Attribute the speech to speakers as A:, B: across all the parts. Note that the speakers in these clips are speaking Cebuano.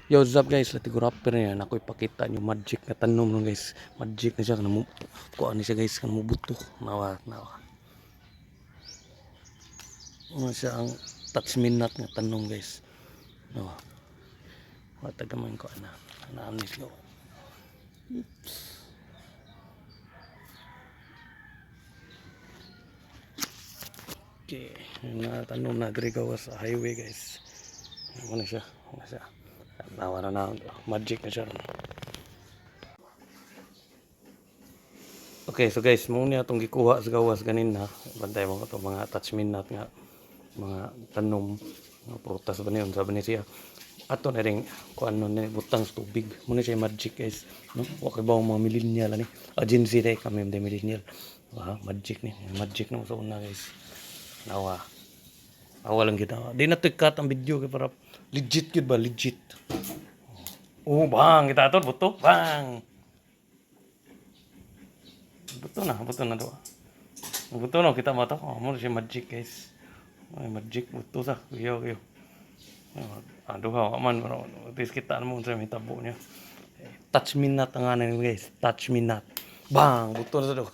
A: Yo, what's up, guys? Latigo Rapper niya. Ako ipakita nyo magic na tanom no, guys. Magic na siya. Kana mo, kuha ni siya, guys. Kana mo buto. Nawa, nawa. Ano siya ang touch me not nga tanom, guys. Nawa. Wata gamay ko ana. Ana ni siya. Oops. Okay, na tanom na diri gawas sa highway, guys. Ano na siya? Ano siya? Nawa na na magic na siya. Okay, so guys, mao ni atong gikuha sa gawas ganina. Bantay mo to mga touch me not nga mga tanom, mga prutas ba niyon, sabi ni siya. Ato na rin kuan nun ni butang sa tubig. Mao na siya magic, guys. No? Wa kay ba mga millennial ani. Agency day kami mga millennial. Wah, magic ni. Magic na mo sa una, guys. Nawa. Nawa lang kita. Di na to cut ang video kay para legit gyud ba, legit. Oh, bang kita ato buto, bang. Buto na do. Buto no kita mo to. Oh, mo siya magic, guys. Ay, magic buto sa. Kuyo kuyo. Ah, duha wa man pero at least kita mo sa may tabo niya. Eh, touch me not ang ano, guys. Touch me not. Bang, buto na sa do.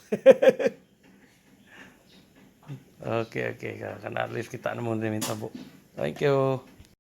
A: Okay. Kana at least kita na mo sa may tabo. Thank you.